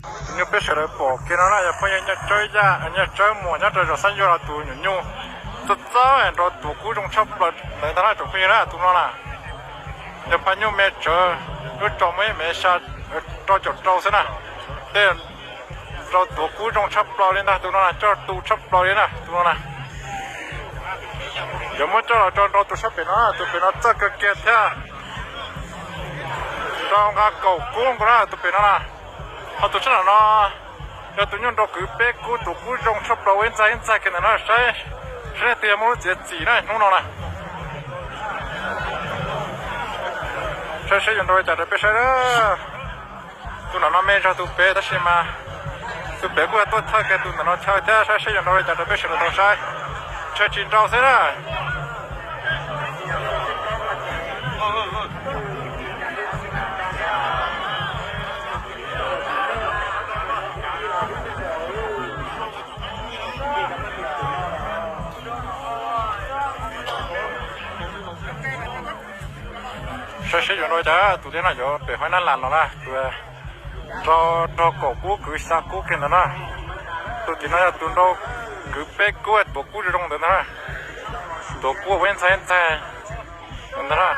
Tus nyuj peb sawv daws pom kiag no na yog phooj ywg Nyiaj Tsawb Yaj, Nyiaj Tsawb Muas nyob rau zos Xab Yuag los tus nyuam nyuj txawj txawj nrau tuav kub zoo tshaj plaws ntawd ntag na tsoom phooj ywg na. Tus no na yog phaj nyuj me tsawv, lub tso muaj ib mev xya rau caum rau xwb na. Tej rau tuav kub zoo tshaj plaws li ntag tus no na, coj tu tshaj plaws li na tus no na. Yuav muab coj los rau nrau tus sab pem no, tus pem no txawj kawg kiag thiab. Rau nqa kaum kub nkaus na tus pem no na. Ho tus sab nram no yog tus nyuj nrau kwv peb kub, tuav kub zoo tshaj plaws ua ib ntxaig ib ntxaig kiag ntawm no, saib, saib leej twg yog muaj lub txiav txim na hnub no na. Saib seb yuav nrau li cas rau peb saib na. Tus nram no me zog tus pem tab sis mas tus pem kuj tuaj thawj kiag tus ntawm no chaw thiab, saib seb yuav nrau li cas rau peb sawv daws tau saib. Ntshe tsis nrau xwb na. Saib seb yuav nrau cas, tus liab no yuav pem hauv nab las no na, tus nrau, nrau kaum kub kwv xya kub kiag ntawd na. Tus tim no yog tus nrau kwv peb kub tuav kub zoo ntawd ntag na. Tuav kub ua ib ntxaig ib ntxaig ntawd na.